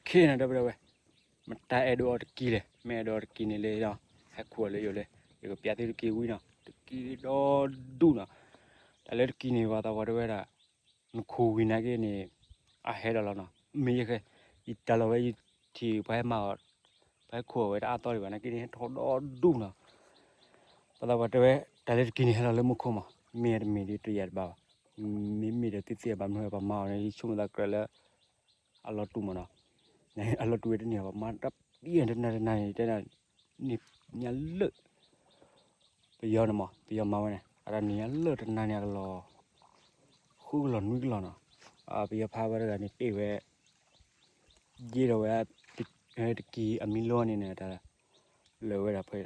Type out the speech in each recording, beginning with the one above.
နဒီပုၢ်ဒီဝဲၢ်, မတၤအဲၣ်ဒိးအီၤတကံၤလဲၣ်, မ့ၢ်အဲၣ်ဒိးအီၤတကံၤန့ၣ်လၢဒီး ဟဲခူၣ်အီၤလၢယိၤလၢ ယကပျးသုတကံၤဝံၤနီၤ, တကံၤဒီဒူၣ်နီၤ. တၢ်လၢတကံၤန့ၣ် ပှၤသးပှၢ်တဲဝဲဒၣ် နခူၣ်ဝံၤနာ်က့န့ၣ် အဟဲဒီးလီၤနီၤ. မ့ၢ်ယဲဃဲ ယတၢ်လီၤဝဲယထံၣ်ပှၤဟဲမၤအီၤ, ပှၤဟဲခူၣ်အီၤဝဲတအါသီဒံးဘၣ်နာ်က့န့ၣ် ဟဲထီၣ်ဒီဒူၣ်နီၤ. ပှၤသးပှၢ်တဲဝဲ တၢ်လၢတကံၤန့ၣ် ဟဲလီၤလၢမူခိၣ်မး, မ့ၢ်တမ့ၢ်ဒ်တယၤတဘၣ်ဘၣ်. မ့မ့ၢ်ဒီးသ့သ့ဘၣ်မနုၤပှၤမၤအီၤန့ၣ် ယဆိကမိၣ်သးကြၢးလၢ အလီၤတူာ်မးနီၤ. အလီၤတူာ်ဝဲတန့ၢ်ဘၣ် ပှၤမၤတၢ်ပံတနၤတနၤန့ၣ် တဲဒၣ် န့ၣ်ညါလၢာ် ပယီၤန့ၣ်မး ပယီၤမၤဝဲန့ၣ် အတၢ်န့ၢ်ညါလၢာ်တနၤန့ၣ် အကလီၤ ဃုကလီၤနွံကလီၤနီၤ. ပယီၤဖးဝဲတဂၤန့ၣ် တ့ၢ်ဝဲ ယ့ၢ်ဒီးဝဲ တကံၤအမံၤလီၤန့ၣ်န့ၣ် တၢ်လၢာ်ဝဲဒၣ်ဖဲ အ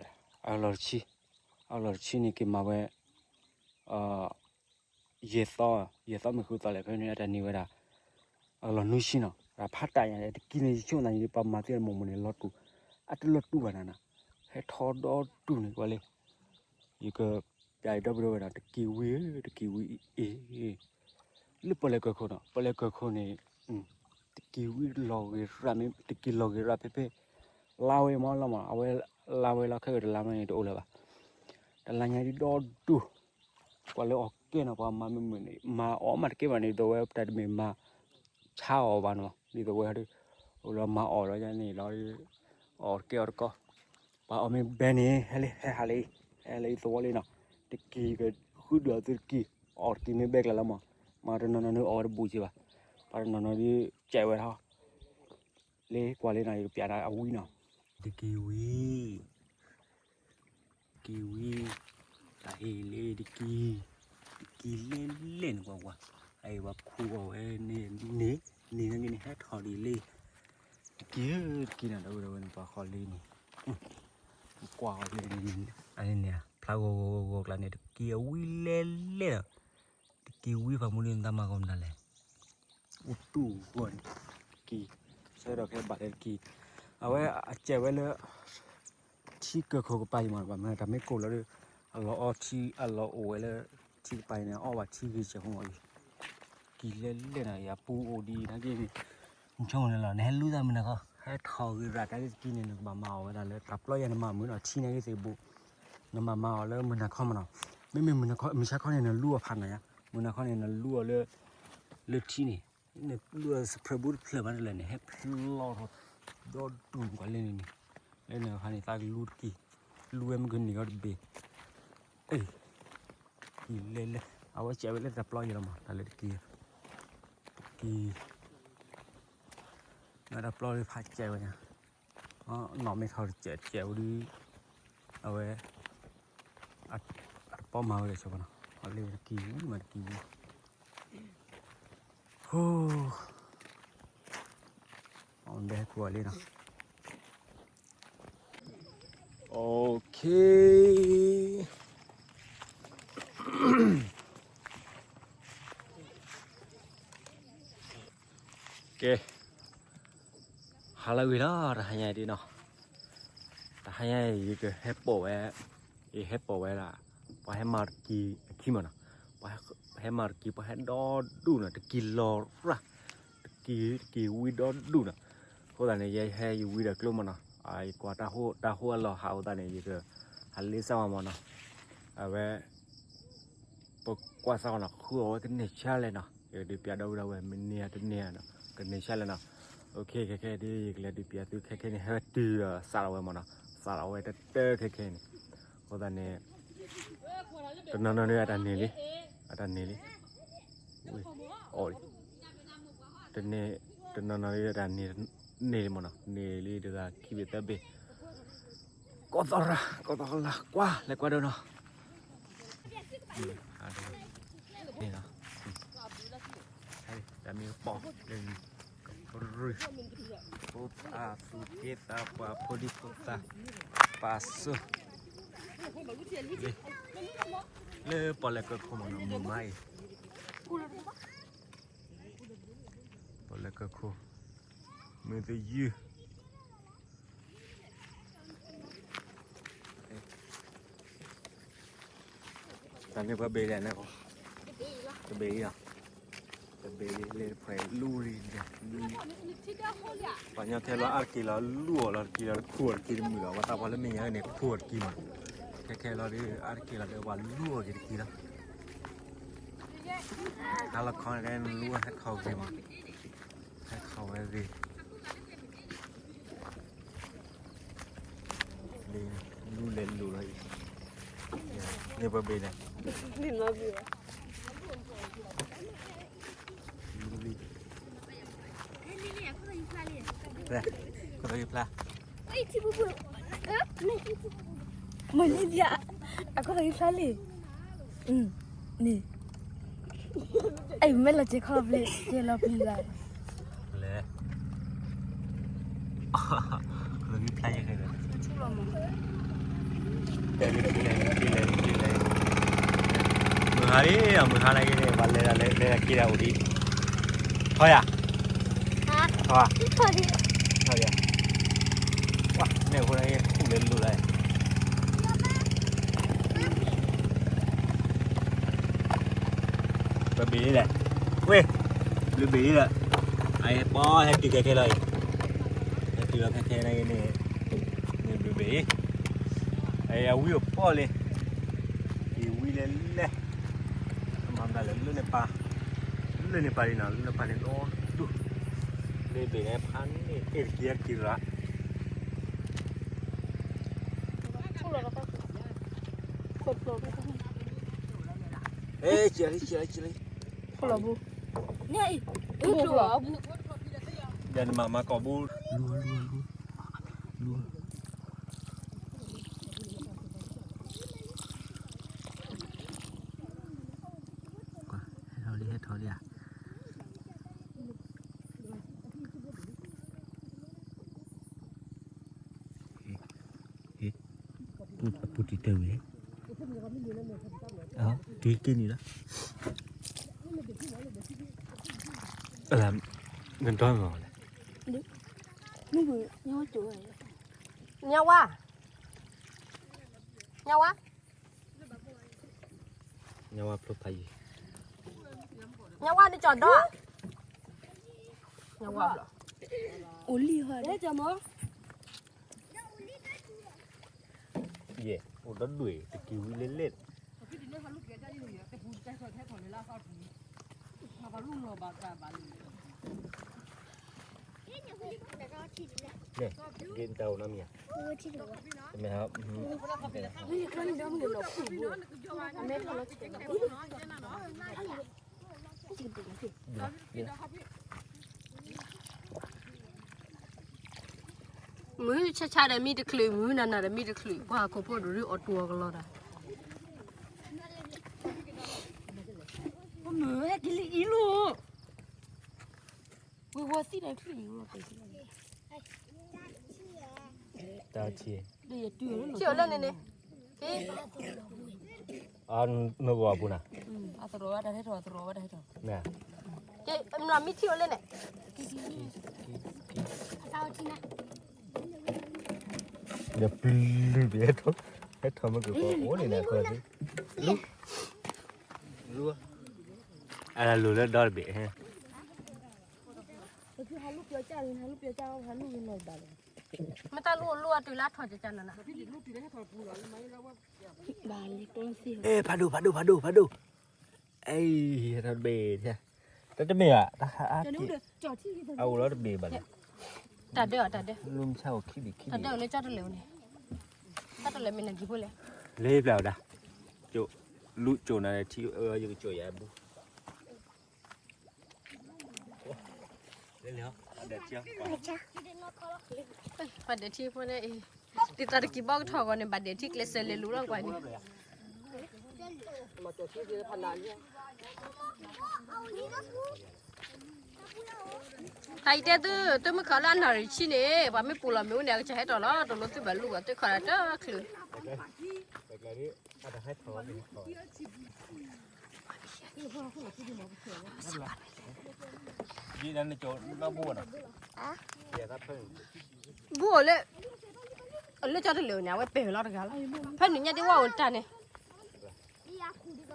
ကလီၤတဆံ, အကလီၤတဆံန့ၣ် က့ၤမၤဝဲ ယဲၢ်သီ, ယဲၢ်သီမ့ၢ်ဃုသီလဲၣ် ဖဲန့ၣ်အတၢ်န့ၢ်ဝဲဒၣ် အကလီၤနွံဆံနီၤ. တၢ်ဖးတၢ်ညါ တကံၤန့ၣ် ယဆိကမိၣ်သးန့ၣ် ပှၤမၤသ့တမုၢ်မုၢ်န့ၣ် လီၤတူာ်, အတလီၤတူာ်ဘၣ်နၤနီၤ. ဟဲထီၣ်ဒီဒူၣ်န့ၣ်ကွၢ်လံ, ယကပျးယဒီပုၢ်ဒီဝဲၢ်နီၤ တကံၤဝံၤဧၢ တကံၤဝံၤအ့ၣ် လၢပီၣ်လဲၣ်ကၢၢ်ခိၣ်နီၤ, ပီၣ်လဲၣ်ကၢၢ်ခိၣ်န့ၣ် တကံၤဝံၤလီၤဂ့ၤရၣ်, မ့ၢ်တကံၤလီၤဂ့ၤရၣ်ဖဲဖဲ လါဝဲမးလီၤမး, အဝဲလါဝဲလီၤ ခဲကတလါမးန့ၣ် တအိၣ်လၢၤဘၣ်. တလါညါဒ်ဒီဒူၣ်, ကွၢ်လၢအီၣ်ကဲနီၤ ပှၤမၤမုာ်မုာ်န့ၣ် မၤအီၣ်မးတကဲဘၣ်န့ၣ် ဒ်သိးဝဲတၢ်တမ့ၢ်မၤ ဆါအီၣ်ဘၣ်နီၤ, ဒ်သိးဝဲဒၣ် အိၣ်လၢမၤအီၣ်လီၤန့ၣ်လီၤ, အီၣ်တကဲအီၣ်တကီ, ပှၤအီၣ်မ့ၢ်ဘဲန့ၣ် ဟဲလံ ဟဲဟးလံ, ဟဲလံသဝီလံနီၤ, တကံၤကဃုဒုးအီၤသုတကံၤ, အီၣ်တကံၤမ့ၢ်ဘဲကျါလီၤမး, မၤတနီၤနီၤန့ၣ်အီၣ်ဝဲတဘူးက့ဘၣ်, ပှၤတနီၤနီၤဒ်ကဲဝဲထီၣ် လၢကွၢ်လံနီၤ ယကပျးနၤအဝံၤနီၤ, တကံၤဝံၤ တကံၤဝံၤ, တၢ်ဟ့ၣ်လၢတကံၤ, တကံၤလဲၣ်လဲၣ်န့ၣ်ကွၢ်ကွၢ်, အအံၤပှၤခူၣ်အီၣ်ဝဲန့ၣ်န့ၣ်, န့ၣ်န့ၣ်ဟဲထီၣ်ဒ်လံ, တကံၤဧၢ တကံၤနီၤ ဒီပုၢ်ဒီဝဲၢ်န့ၣ် ပှၤဃီလံန့ၣ်, ကွၢ်ဃီလံန့ၣ်, အန့ၣ်န့ၣ် ဖျါဂီၤဂီၤဂီၤဂီၤကျါန့ၣ် တကံၤအဝံၤလဲၣ်လဲၣ်လီၤ, တကံၤဝံၤပှၤမူဒ်နသးမၤကီးမနုၤလဲၣ် အိၣ်တူၢ်ဂီၢ်န့ၣ် တကံၤ, ဆၢကတီၢ်ခဲဘၣ်လၢတကံၤ, အဝဲအစဲးဝဲလၢ ထံကၢၢ်ခိၣ်ကပၤအံၤမး ဘၣ်မနုၤတၢ်မ့ၢ်ကိၢ်လီၤဒီး အလီၤအီထံ အလီၤအိၣ်ဝဲလၢ ထံကပၤအံၤန့ၣ် အီၣ်ဘၣ်ထံဂ့ၤစဲးဖိမးအံၤ, တကံၤလဲၣ်လဲၣ်နီၤ ယပူၤအိၣ်ဒံးနာ်က့န့ၣ်, နဆိကမိၣ်န့ၣ်လီၤ နဟဲလူသးမုၢ်နၤခီ ဟဲထီၣ်ဂ့ၤရၣ်တၢ်လၢတကံၤန့ၣ် နကဘၣ်မၤအီၣ်ဝဲဒၣ်လၢတၢ်ပျီယၤ နမၤမုာ်နီၤ ထံနာ်က့သ့ၣ်ဘူး, နမၤမၤအီၣ်လၢမုၢ်နၤခီမးနီၤ, မ့မ့ၢ်မုၢ်နၤခီ မုၢ်ဆါခီန့ၣ် နလူအီၤဖးနၤယါ, မုၢ်နၤခီန့ၣ် နလူအီၤလၢ လၢထံန့ၣ် နလူအီၤစဖျၢၣ်ဘူးတဖျၢၣ်မးတလၢာ်န့ၣ် ဟဲဖျီထီၣ် ဒီဒူၣ်ကွၢ်လၢန့ၣ်န့ၣ်, လၢန့ၣ်အခါန့ၣ် သးကလူတကံၤ, လူဝဲမ့ၢ်ကန့ၢ်အီၤတဘ့ၣ်, အ့ၣ် တကံၤလဲၣ်လဲၣ်, အဝဲစဲးဝဲလၢတၢ်ပျီယၤလီၤမး တၢ်လၢတကံၤ, တကံၤ မ့ၢ်တၢ်ပျီလၢဖးစဲးဝဲညါ, နီၢ်မ့ၢ်ထီၣ်တစဲးစဲးဝဲဒုး, အဝဲ အတပီမၤဝဲဒၣ်ဆိပနီၤ, အလၢတကံၤဝံၤမးတကံၤဝံၤ, ဟိ, အဝဲဘဲဟဲခူၣ်အီၤလံနီၤ, OK. ကဲ, ဟါလၢအဂ့ၤလီၤ တဟါညါအံၤဒ်နီၤ, တဟါညါအံၤ ယကဟဲပိာ်ဝဲ, ယဟဲပိာ်ဝဲဒၣ်, ပှၤဟဲမၤတကံၤအခံမးနီၤ, ပှၤဟဲမၤတကံၤ ပှၤဟဲဒီဒူၣ်နီၤ, တကံၤလီၤရၣ်, တကံၤ တကံၤဝံၤဒီဒူၣ်နီၤ, အဃိသတးန့ၣ် ယဟဲယဝံဒီးကျိမးနီၤ, ယကွၢ်တၢ်ဟိတၢ်ဟိအလီၢ်ဟးအဃိသတးန့ၣ် ယကဟးလ့စၢ်ဝဲမးနီၤ, အဝဲ ပကွၢ်စၢ်ဝဲနီၤ ဃုအီၣ်ဝဲကန့ၢ်ဆါလဲၣ်နီၤ, ယကဒုးပျးဒီပုၢ်ဒီဝဲၢ် မ့ၢ်န့ၢ်တန့ၢ်နီၤ, ကန့ၢ်ဆါလဲၣ်နီၤ, OK ခဲခဲဒ် ယကလဲၤဒုးပျးသုခဲခဲန့ၣ် ဟဲတုၤစးထီၣ်ဝဲမးနီၤ, စးထီၣ်ဝဲတတၢခဲခဲန့ၣ်, အဃိသတးန့ၣ် တနီၤနီၤဒ်အတၢ်န့ၢ်လံ, အတၢ်န့ၢ်လံ, အီၣ်လံ, တန့ၢ်, တနီၤနီၤဒ်အတၢ်န့ၢ်, န့ၢ်လံမးနီၤ, န့ၢ်လံတဂၤခံဘ့ၣ်သၢဘ့ၣ် ကီၢ်သီရၣ် ကီၢ်သီရၣ် ကွၢ်လဲၤကွၢ်ဒိနီၤ, န့ၣ်လီၤ, တၢ်မ့ၢ်ပီၣ်လၢ ကရူၢ်, ဖိသၣ်သူၣ်က့သးပှၢ် ဖိဒံဖိသၣ်, ပာ်စၢၤ, လၢပီၣ်လဲၣ်ကၢၢ်ခိၣ်မးနီၤ မုာ်မးအံၤ, ပီၣ်လဲၣ်ကၢၢ်ခိၣ်, မုာ်သယုၢ် တၢ်န့ၣ်ပှၤဘ့ၣ်လဲၣ်န့ၣ်, တဘ့ၣ်အံၤလီၤ, တဘ့ၣ်လၢတဖှဲးလူၢ်ရံၣ်န့ၣ်, ပှၤညီထဲလီၤအါတက့ၢ်လီၤလူၢ်အီၤလီၤတက့ၢ်လီၤ တခူၣ်အီၤတက့ၢ်တမုာ်လီၤ ပှၤသးပှၢ်လၢမဲာ်ညါန့ၣ် ခူၣ်အီၤတက့ၢ်မး, ခဲခဲလီၤဒီးအါတက့ၢ်လီၤဒီးပှၤလူၢ်အီၤက့ၤတက့ၢ်လီၤ, ဟါလီၤခီန့ၣ် လူၢ်ဟဲထီၣ်ဂ့ၤမး, ဟဲထီၣ်ဝဲဂ့ၤ လူၢ်လဲၤလူၢ်လီၤအံၤ, န့ၣ်ပဘ့ၣ်န့ၣ်, လူၢ်လံ, ခိၣ်သီဖျါ, မ့ၢ်လံဒံး, အခိၣ်သီဖျါလံ, န့ၣ် အဲ မ့ၢ်လီၤစဲၤခီၣ်ဘျ့ ကဲလီၤပျံၤလီၤ, လဲၤ, လီၤဖျါယဲၢ်ခဲလၢာ်, လဲၤလဲၤလဲၤလဲၤလဲၤ, မုၢ်ဟါလံ, မုၢ်ဟါလၢက့ၤန့ၣ် ပှၤလဲၤဒၣ်လဲၤလဲၤက့ၤဒၣ်အိၣ်ဒံး, ထီယၤ, ထီယၤ, ထီယၤ, ဝါ န့ၣ်အဃိန့ၣ် ခူၣ်လဲၤလူၤလီၤ ပဘ့ၣ်လံလဲၣ်, ဝ့ၢ်, ဘျုးဘ့ၣ်လံလီၤ, အပီဟဲတုၤခဲခဲလီၤအံၤ, ဟဲတုၤလီၤခဲခဲန့ၣ်, န့ၣ်ဘျုးဘ့ၣ်, အဝံအပီၣ်လံ, အဝံလဲၤလဲၤ, မၤဘျါလၢလၢန့ၣ်ပၢ်, လၢန့ၣ်ပၢ်လံနီၤ လၢန့ၣ်ပၢ်န့ၣ်ဒီဒူၣ်, ဘျုးဘ့ၣ်န့ၣ်ဖးန့ၣ် အဲၣ်တက့ၢ်က့ၤလီၤ လၢလၢလၢလၢ, ယန့ၣ်မၤမၤကိာ်ဘိ, လူၤ, ဟဲထီၣ်လံ ဟဲထီၣ်လံဧါ, အပူၤတံၢ်တၢ်ဝဲ, တုၤက့ၤန့ၣ်လီၤ, နဒီမၤလဲၣ်, ညါဝါ, ညါဝါ, ညါဝါဖျိဖးယံၤ, ညါဝါနကၠီၤဒီး, ညါဝါ, အိၣ်လံဟီ, ယဲၢ် အိၣ်ဒီဒူၣ် တက့ၤဝံၤလဲၣ်လဲၣ်, ဂ့ၤတၢ်အိၣ်နီတမံၤဧါ, တမ့ၢ်ဟါ, မုၢ်ဆါဆါဒီးမံတချုး မုၢ်နၤနၤဒီးမံတချုး ပှၤဟီၣ်ခိၣ်ဖိဒိၣ်ဒုးအီၣ်တူၢ်အီၣ်ကလီတၢ်, မုၢ်ဟဲက့ၤလံအံၤလိၤ, ဝံၤဝီၤသံန့ၣ် တၢ်ထံၣ်, ထံၣ်အီၤလၢန့ၣ်န့ၣ်, အနဂီၢ်အပူၤနၤ, အသရိာ်ဝဲတၢ်ဟဲထီၣ် အသရိာ်ဝဲတၢ်ဟဲထီၣ်, မ့ၢ်ထံၣ်အီၤလၢန့ၣ်, ဒီးပျုၤပျုၤဟဲထီၣ်, ဟဲထီၣ်မ့ၢ်က့ၤကီးအိၣ်န့ၣ်နၤခီ, လူၤ, လူၤ, အလိၤလၢဒီတဘ့ၣ်, မ့ၢ်တၢ်လူၤအလိၤအတုၤလၢထီၣ်ကကနၤနၤ, ဖးဒိၣ် ဖးဒိၣ် ဖးဒိၣ် ဖးဒိၣ်, အဲ ဟဲထီၣ်တဘ့ၣ်, တၢ်တမ့ၢ်ဘၣ်, အအိၣ်လီၤတဘ့ၣ်ဘၣ်လဲၣ်, တၢ်ဒၢအီၤ တၢ်ဒၢ, တၢ်ဒၢအီၤလၢကၠီတလၢာ်န့ၣ်, ကၠီတလၢာ်မ့ၢ်နဂံၢ်ဖိလဲၣ်, လၢပျၢ်ဝဲဒၣ်, လူၤကၠိၣ်နၤထံ, ယကကၠိၣ်ယၤဘူ ပှၤဒဲးထံဖိန့ၣ်အံၤ, ဒ်သိးတကံဘီကထီၣ်ဂီၤန့ၣ် ဘၣ်ဒဲးထံကျဲးစၢးလဲၤလူၤလီၤကွၢ်န့ၣ်, တၢ်အံၤတဲသု, သုမ့ၢ်ခီလၢအနၣ်ရံၣ်ဆံန့ၣ် ပှၤမ့ၢ်ပူၤလီၤမ့ၣ်အူန့ၣ် အကစၢ်ဟဲထီၣ်လီၤ, တလိၣ်သုဘၣ်လူၤဘၣ် သုခီလၢတချုး ဘူၣ်အိၣ်လၢ, လၢကၠီတလၢာ်န့ၣ် အဝဲပဲာ်လီၤတဂၤလီၤ, ဖဲနုၤညါဒ့ဝဲအိၣ်တၢ်န့ၣ်,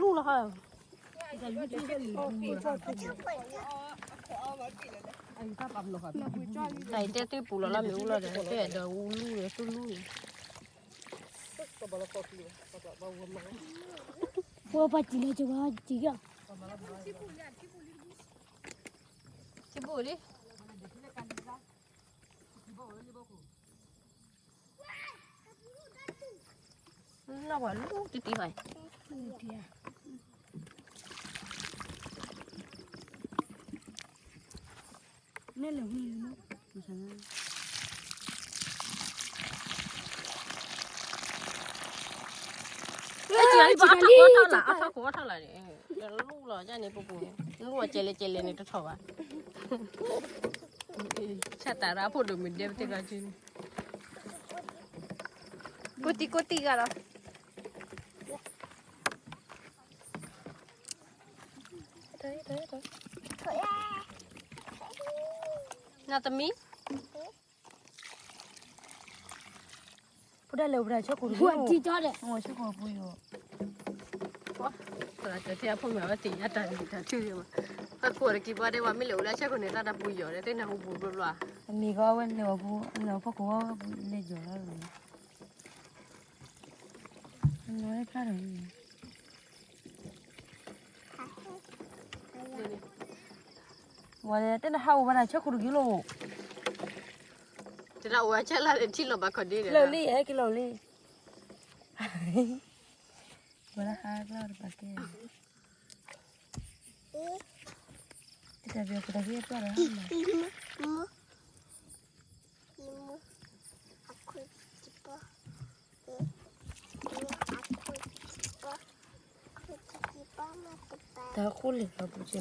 လူၢ်လီၤဟါ, တၢ်အံၤတဲသုပူၤလီၤလၢမ့ၣ်အူလီၤဒီး တဲဒီးအူလူၢ်ဒီးသူလူၢ်န့ၣ်, ဝဲပှၤစံးလၢကဝဲစံးကီး, ထံဘိလံ နီၢ်ပှၤလူတံၢ်တံၢ်ဘၣ်, နဲၣ်လဲၤဝံၤလံ, အထီၣ်ကိးထီၣ်လၢ် အထီၣ်ကိးထီၣ်လၢ်န့ၣ်, လူၢ်လီၤန့ၣ် ပပူၤန့ၣ် လူၢ်အကဲလဲၣ်ကဲလဲၣ်န့ၣ်တထီၣ်ဘၣ်, ဆၣ်တၢ်ရၢဖိဒိၣ်မုၢ်ဒဲပတဲဘၣ်က့ၤန့ၣ်, ကိးတံၢ်ကိးတံၢ်ဂၤလီၤ. နသမီး, ဖိဒၣ်လဲၤအိၣ်ဖဲဒၣ်ဆၢခိၣ်တဂ့ၤ, ဆၢခိၣ်ပူၤယိာ်, သရၣ်ကဲၤထံအဖိမ့ၢ်အဝဲသ့ၣ်ညါတၢ်ဂ့ၢ်တၢ်ထုဂ့ၤမး, ပှၤခိၣ်တကံၤပှၤဒဲးဝဲမ့ၢ်လဲၤအိၣ်လၢဆၢခိၣ်န့ၣ် သးတၢ်ပူၤယိာ်ဒီး သ့ၣ်နၢ်ဟူပူၤဘျီဘျီ, အမ့ၢ်ကီဝဲလဲၤအီၤပူၤ လဲၤဖီခိၣ်ဝဲပူၤလဲၤယိာ်လီၤ, နဝဲဖျါထီၣ်န့ၣ် ဝဲတဲနဟးအိၣ်ဝဲဒၣ်ဆၢခိၣ်တက့ၢ်လိာ်, တဒၣ်အိၣ်ဝဲဆဲလၢထံလီၤဘၣ်ခီၣ်ဒ့ဒီး လၢာ်လံ ဟဲက့ၤလီၤလံ, ဝဲဒၣ်ဟးကျီတပာ်ကဲ, တၢ်ဘၣ်ကတၢၢ်က့ၤပျီၢ်ဒီး တၢ်ဃိလ့ၣ်လီၤပူၤ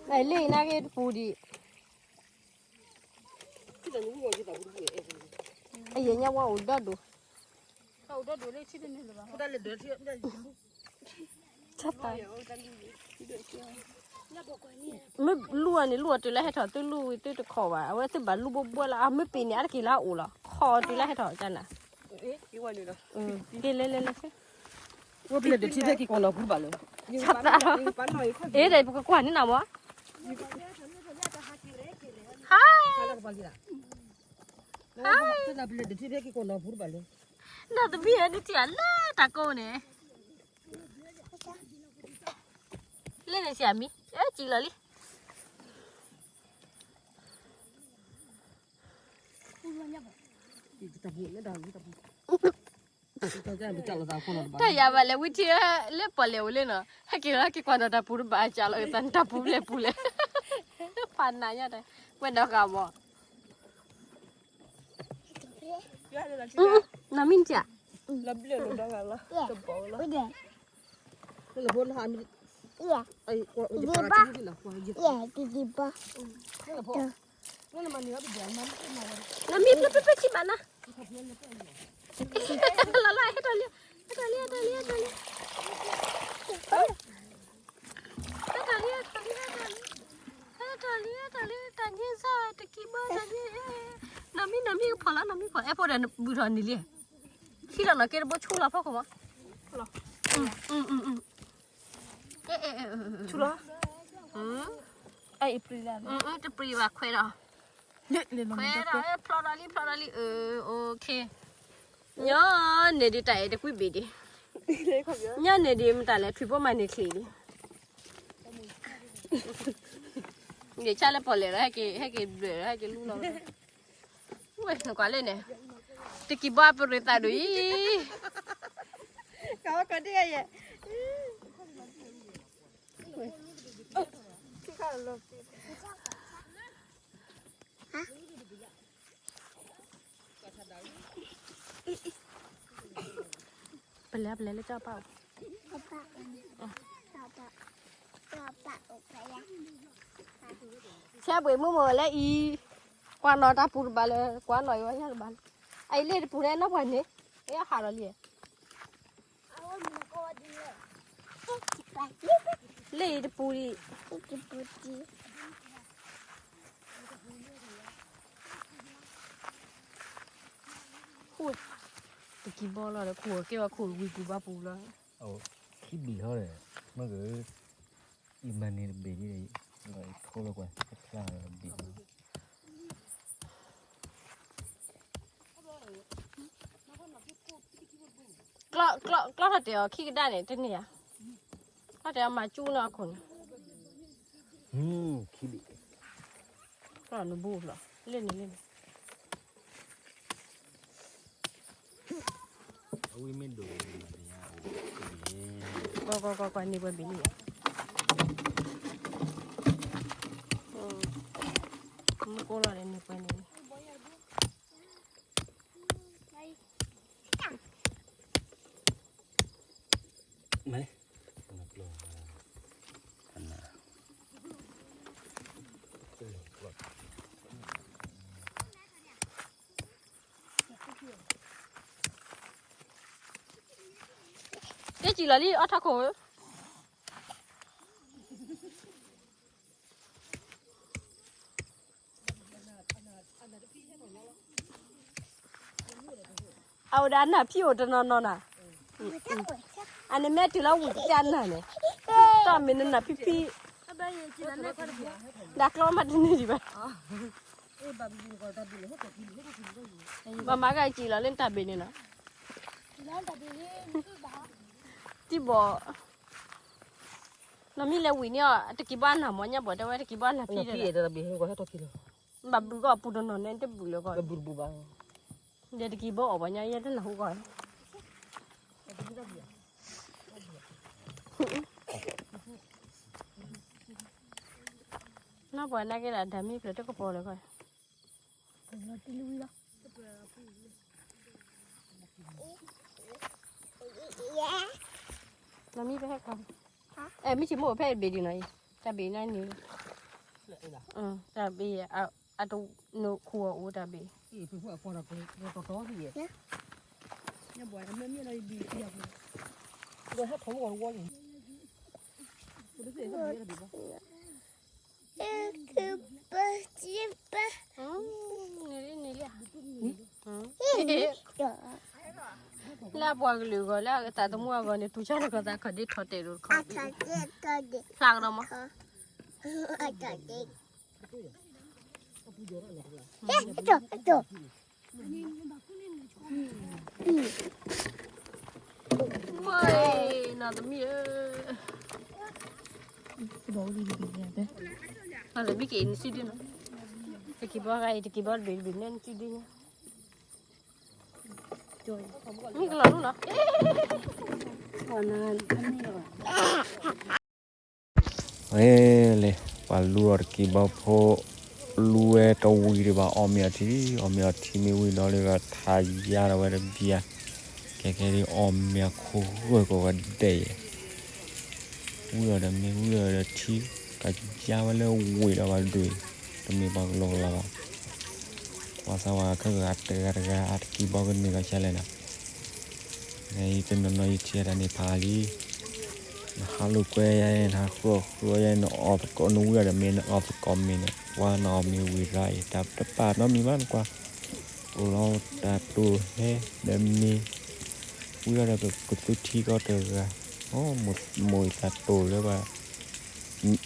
ကဲ, လ့ၣ်နၤက့ၤတပူၤဒံး, အယဲၢ်ညါဝဲအိၣ်ဒီဒိၣ်, မ့ၢ်လူၢ်အီၤန့ၣ် လူၢ်အီၤတုၤလၢဟဲထီၣ်သုလူၢ်ဝံၤသုတခီၣ်ဘၣ် အဝဲသုဘၣ်လူၢ်ဘိဘိလၢအမ့ၢ်ပ့ၤန့ၣ် အါတက့ၢ်လၢအအိၣ်လီၤ ခီၣ်တုၤလၢဟဲထီၣ်ကနၤ, က့ၤလဲၤလဲၤလဲၤ, ဝဲပလဲၤဒၢးထံဖဲက့ၤကွၢ်နီၢ်ပူၤတဘၣ်လၢ, ဆၣ်သး, အ့ ဒီးပကကွၢ်န့ၢ်နၤမး, ဟါ, ဟါ, ပလဲၤဒၢးထံဖဲက့ၤကွၢ်နီၢ်ပူၤတဘၣ်လၢ, နသမံသမိးဧၢ နထံၣ်အလၢတၢ်ကိးန့ၣ် လၢန့ၣ်စံးအမံၤ အၢ စံးလီၤလံ, တၢ်ယၤဘၣ်လဲၤဝံထံလၢပီၣ်လဲၣ်အိၣ်လၢနီၤ ဟဲက့ၤလီၤဟဲက့ၤကွၢ်နီၢ်တၢ်ပူၤတဘၣ်အစးလီၤ အသးနတၢ်ပူၤလဲၣ်ပူၤလဲၣ်, ဖးနးညါတၢ်, ဝဲဒီးဃာ်မး နမံၤနတံၢ်, နမံၤပျဲပျဲပျဲထံဘၣ်နၤ, လီၤလီၤ ဟဲထီၣ်လံ, ဟဲထီၣ်လံ ဟဲထီၣ်လံ ဟဲထီၣ်လံ ဟဲထီၣ်လံ ဟဲထီၣ်လံ ဟဲထီၣ်လံ ဟဲထီၣ်လံ တၢ်ညဲစၢ် တကံးဘၣ်တၢ်ညဲ, နီၢ်မံနီၢ်မံကဖီၣ်လီၤ နီၢ်မံကဖီၣ် အဲၣ်ဖိဒီးဘုၣ်ထီၣ်နံၤလံ, ထံလီၤနီၢ်က့တဘိဆူလီၤဖီခိၣ်မး, ဆူလီၤ, တပြံဘၣ်ခွဲးဒီး, ခွဲးဒီး ဖျီဒီးလံ ဖျီဒီးလံ အၢ okay, ညီန့ၣ်ဒုးတၢ်အဲၣ်တကွံဘ့ၣ်ဒံး, ညီန့ၣ်ဒုးမတၤလဲၣ် ထွံၣ်ဖိမၤန့ၢ်ချံးဒံး ယဆါလၢပီၣ်လဲၣ်ဒီး ဟဲက့ၤဘျၢၣ်ဒီး ဟဲက့ၤလူလီၤ, ဝဲနကွၢ်လၢန့ၣ်, တကံးဘၣ်ပရံးသးဒိၣ်အံၤ, ကဝဲကီးဒ်ယဲ, ပလဲၤပလဲၤလၢကၠီပၢ်အိၣ်, ဆဲပှ့ၤမုၢ်မုၢ်လၢအံၤ, ကွၢ်နီၢ်တၢ်ပူၤတဘၣ်လၢ ကွၢ်နီၢ်အံၤဝဲညါတဘၣ်လၢ, အအံၤလ့ၣ်တပူၤန့ၣ် နီၢ်ပှၢ်န့ၣ်, အဟးလီၤလံ, လ့ၣ်အံၤတပူၤဒံး, ဃိ, တ ကံဘီလီၤဒီး ခိၣ်ကဲဝဲခိၣ်ဝံၤပူၤဘၣ်ပူၤလီၤ. ခံဘ့ၣ်ဟီဒီး မ့ၢ်ဂ့ၤ ယမၤန့ၢ်တဘ့ၣ်ဒ်ဒီး ယထိလီၤကွၢ် တဖျါလီၤတဘ့ၣ်လီၤ. ကျီၢ်ထီၣ်တဲာ်အီၤခံကဒါန့ၣ် တန့ၢ်ဧါ. ကျီၢ်တဲာ်အီၤမၤကၠူနီၢ်အခိၣ်န့ၣ် ခံဘ့ၣ် ကျီၢ်နဘူၣ်လီၤ လ့ၣ်န့ၣ်လ့ၣ်န့ၣ် အဝဲမ့ၢ်ဒိၣ်န့ၣ် ကွၢ်ကွၢ်ကွၢ်ကွၢ် န့ၢ်ပှဲၤဘ့ၣ်န့ၣ်ဧါ. မူကိလီၤန့ၣ် န့ၢ်ပှဲၤန့ၣ် မ့ၢ် ကဲစံးလီၤလံ အီၣ်ထီၣ်ခိၣ်ဧၢ. အဝဲဒၣ်နၢ်ဖံးအိၣ်တနီၤနီၤနၤ, အန့ၣ်မ့ၢ်တုၤလီၤဝံၤတကၢ်နၢ်န့ၣ်, တၢ်မ့ၢ်နနၢ်ဖံးဖံး, ဒၣ်ကျီမးတန့ၢ်ဒံးဘၣ်, ဘၣ်မၤကကံလီၤလၢနတၢ်ဘ့ၣ်န့ၣ်နီၤ, တံၢ်ဘီၣ် နီၢ်မံလဲၤဝံၤန့ၣ်အီၤ တကံၢ်ဘီအနၢ်မ့ၢ်ညါဘီၣ် တဲဝဲတကံၢ်ဘီအနၢ်ဖံး, ဘၣ်ဘုးကီၢ်ပူၤတနီၤန့ၣ် တဘုးလၢၤကီၢ်, ဒီးတကံၢ်ဘီအီၣ်ပှၤညါယဲတနၢ်ဟူကီၢ်, နီၢ်ပှၤနာ်က့ဒီး ဒၣ်မ့ၢ်ဖျၢၣ်တကပီၤလၢၤကီၢ် နီၢ်မံပဟဲခီ, အဲ မ့ၢ်ဆ့မိၣ်ဖဲဘ့ၣ်ဒံးနီၤအံၤ, တၢ်ဘ့ၣ်န့ၣ်န့ၣ်, တၢ်ဘ့ၣ်, အတနခိၣ်အအိၣ်တၢ်ဘ့ၣ်, လၢအပှၤကလုာ်အဂီၢ် လၢအသးသမူအဂီၢ်န့ၣ် တူၢ်ဆါတကီၢ်သးခီၣ်ဒ့ထီၣ်တဲာ်ဒိၣ်တခီ, ဖျါကဒီးမး, မ့ၢ်နီၢ်သမံးဧၢ, နီၢ်သမံးက့ၤနစုဒုနီၤ, တကံၢ်ဘီဂၤအံၤ တကံၢ်ဘီတဘ့ၣ်တဘ့ၣ်န့ၣ်နစုဒုညါ, မ့ၢ်ကလီၤလူလီၤ ဝဲလဲၣ်, ပှၤလူအီၤတကံၢ်ဘီဖိ, လူဝဲတဝံၤဒံးဘၣ် အီၣ်မ့ၤအီထံ, အီၣ်မ့ၤအီထံမ့ၢ်ဝံၤဒီးလၢထါယါဒီးဝဲတဘျီ, ခဲခဲဒ်အီၣ်မ့ၤအခိၣ်ဂၢၢ်ကိးဂၤဒဲးယဲၢ်, ဝံၤအီၤဒီးမ့ၢ်ဝံၤအီၤဒီးထံ, ကယါဝဲလၢဝ့ၢ်ဒီးဘၣ်ဒွံၣ်, တမ့ၢ်ပှၤကလီကလီဘၣ်, ပှၤသးဝးခဲဂၤတဂၤတဂၤ အတကံၢ်ဘီကန့ၢ်ကီၢ်ဆါလဲၣ်နီၤ နတနီၤနီၤယထံၣ်တၢ်န့ၣ်ဖးလံ, နဟးလိာ်ကွဲယါအံၤ နဟးဃုအီၣ်ဃုအီယါအံၤ နအီၣ်သကိး နဝံၤအီၤဒီးမ့ၢ်နအီၣ်သကိးမ့ၢ်န့ၣ် ပှၤနအီၣ်မ့ၤဝံၤရၤအံၤ တၢ်တပာ်နီတမံၤဘၣ်နကွၢ်, အိၣ်လီၤတၢ်တိၢ်ဟဲဒီးမ့ၢ် ဝံၤအီၤဒီးကသူထံကီၢ်တဂၤ, မိၢ်အံၤတၢ်တိၢ်လၢဘၣ်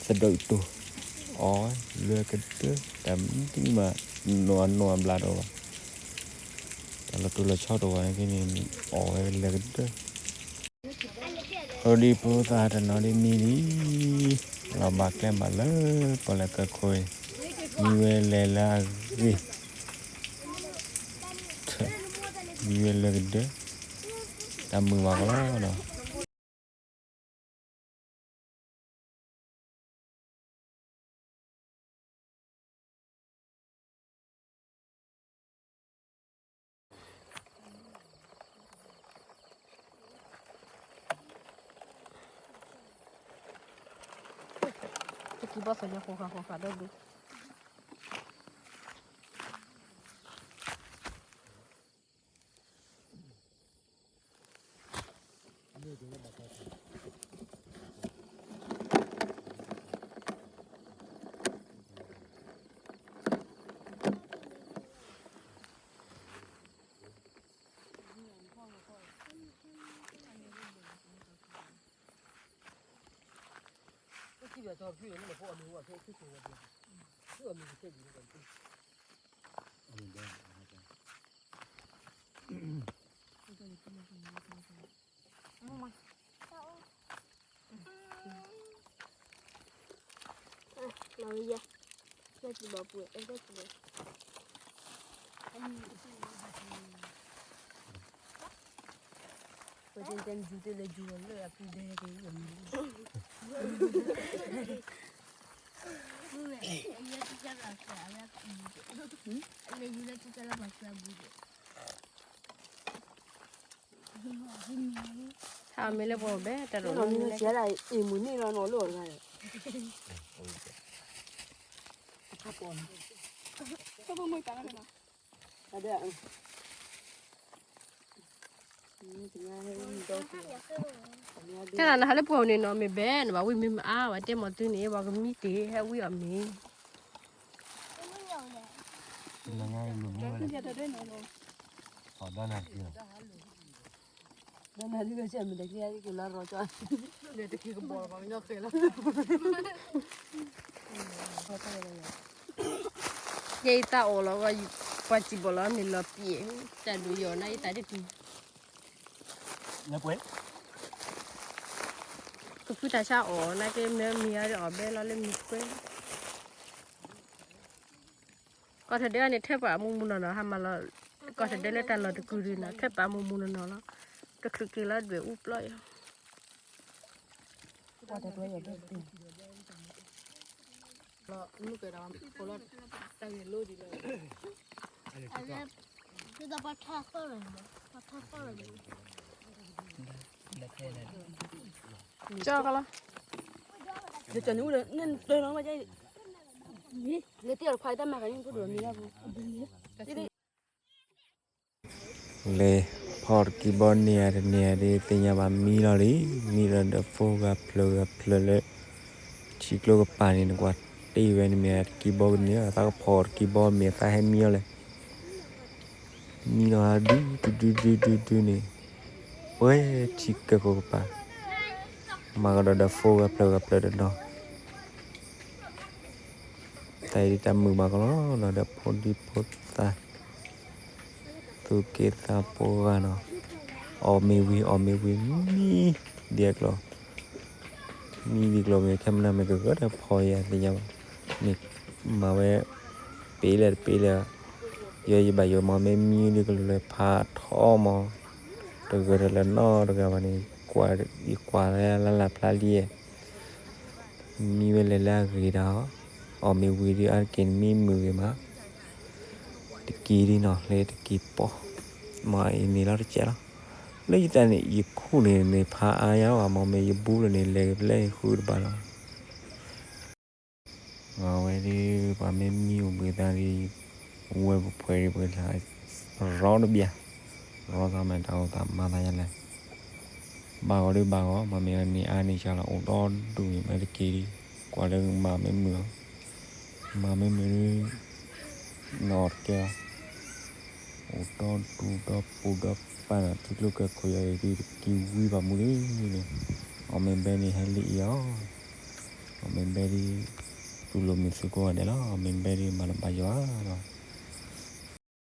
သဒၢးတိၢ်, အီၣ်လၢကဒၢ, တၢ်မနုၤမး နီၢ်အနီၢ်အဘျးဒီးဘၣ်, တၢ်လီၤတိၢ်လီၤဆီတဝီန့ၣ်က့န့ၣ် အီၣ်ဝဲလၢကဒၢ, အဒံဖိသၣ်တနီၤဒ်မံလံ, လီၤဘၣ်ကျဲဘၣ်လၢပီၣ်လဲၣ်ကီၢ်ခိၣ်အံၤ, မံဝဲလဲၤလၢအဂ့ၤ, မံဝဲလၢကဒၢ, တၢ်မုာ်ဘၣ်ကီလီၤနီၤ. တကံၢ်ဘီသ့ၣ်ညါဃိဃာ်ဃိဃာ်ဒီးဒုး မ့ၢ် ဟးမ့ၢ်လၢပှၤဘဲ တၢ်လီၤမ့ၢ်လၢ အံၤမုၢ်နံၤလီၤနီၤလီၤတဂၤန့ၣ် တဲနၤနဟးလၢပှၤန့ၣ်နီၤ မ့ၢ်ဘဲနဘၣ် ဝံၣ်မ့ၢ်မအါ ဝဲတဲမီၤသုန့ၣ် ပှၤကမံတ့ၢ် ဟဲဝံၣ်အီၤမ့ၢ် ဒီးနၤဒ်ကဆဲးမ့ၢ်တက့ၢ် ကလီၤရီကီ ယဲအံၤ တၢ်အီၣ်လီၤ ပှၤစံးဘီၣ်လီၤ မ့ၢ်လီၤပျဲၢ် တၢ်ဒုးယီၤနၤအံၤ တၢ်တတုၤ ကဖုတၢ်ဆါအီၣ် နကမ့ၢ်မံၤအါဒီးအီၣ်ဘဲလီၤလၢမံၤခွဲ ကီၢ်ထဒၢန့ၣ် ထၢပာ်မူမူနီၢ်နီၢ် ဟးမၤလီၤ ကီၢ်ထဒၢလၢတၢ်လီၢ်တကုာ်ဒုးနီၤ ထၢပာ်မူမူနီၢ်နီၢ်လီၤ တချုးက့ၤလီၤဒွဲၣ်အူပျီယီၤ ကၠီကလီၤ လဲၤဖီၣ်တကံဘီန့ၢ်ဧါ တန့ၢ်ဧါဒ် သ့ၣ်ညါဘၣ်မံလီၤလံ မံလီၤဒီးဖိဂၤဖျၢၣ်ဂၤဖျၢၣ်လၢ ထံကျိကပၤန့ၣ် နကွၢ်တ့ၢ်ဝဲန့ၣ်မ့ၢ်တကံဘီကန့ၢ် သးကဖီၣ်တကံဘီမ့ၢ်သးဟဲမံလီၤလဲၣ် မံလီၤဒုဒုဒုဒုဒုန့ၣ် ပှဲၤထံကၢၢ်ခိၣ်ကပၤ မၤကဒီးဒီးဖိဂၤဖျၢၣ်ဂၤဖျၢၣ်တနီၤ တၢ်အံၤတၢ်မုာ်ဘၣ်ကလီလီၤဒီးဖိဒံဖိသၣ် သူၣ်က့သးပှၢ်ဂၤနီၤ အီၣ်မ့ၤဝံၤ အီၣ်မ့ၤဝံၤ မံဒ်အကျိၤ မံဒ်ကျိၤမ့ၢ် ခဲမနၤမ့ၢ်ကဂၢၢ်ဒီးဖီၣ်ယၤသ့ၣ်ညါဘၣ် မ့ၢ်မၤဝဲ ပ့ၤလဲၣ်တပ့ၤလဲၣ် ယဲယဘၣ်ယိၣ်မၤမ့ၢ်မံဒ်ကျိၤလၢဖးထီမး တဂၢၢ်တလၢနီတဂၤဘၣ်န့ၣ် ယကွၢ်လၢလၢ်ဖျါလံ မံဝဲလဲၤလၢအဂ့ၤဒီး အီၣ်မ့ၤဝံၤဒုးအါတက့ၢ်န့ၣ်မ့ၢ်မုာ်ဂ့ၤမး တက့ၢ်ဒ်နီၤ လၢတက့ၢ်ပီၢ် မ့ၢ်အံၤန့ၣ်လီၤတကဲးလီၤ လၢယတၢ်န့ၣ် ယခိၣ်န့ၣ်န့ၣ် ဖးအါယါဘၣ် မ့ၢ်မ့ၢ်ယဘူလၢန့ၣ် လဲၤကပျဲဃုတဘၣ်လီၤ အဝဲဒုး ပှၤမ့ၢ်မံအိၣ်ဘှံးသးဒ် ဝဲပဖှဲးဒ်ပှၤလၢ ရီတဘျီ ရီသးမ့ၢ်တၢ်အိၣ်သးမၤသးယါလဲၣ် ဘၣ်ဂီၤဒုးဘၣ်ဂီၤ မ့မ့ၢ်န့ၢ်အါန့ၢ်ဆါလီၤ အိၣ်ဒီဒူၣ်မ့ၢ်တက့ၢ်ဒ် ကွၢ်လၢမၤမ့ၢ်မုာ်လီၤ မၤမ့ၢ်မုာ်ဒုး နီၢ်တကဲလီၤ အိၣ်ဒီဒူၣ်ဒီပူၤဒီပာ်လီၤ ထံကျိကဲခိၣ်ယၤအံၤဒုး တက့ၤဝံဘၣ်မူလံန့ၣ် အီၣ်မ့ၢ်ဘဲန့ၣ်ဟဲလံအံၤအီၤ အီၣ်မ့ၢ်ဘဲဒ် တူၢ်လိာ်မုာ်သုကိးဂၤဒဲးလီၤ အီၣ်မ့ၢ်ဘဲဒ်မၤတဘၣ်ယွၤလီၤ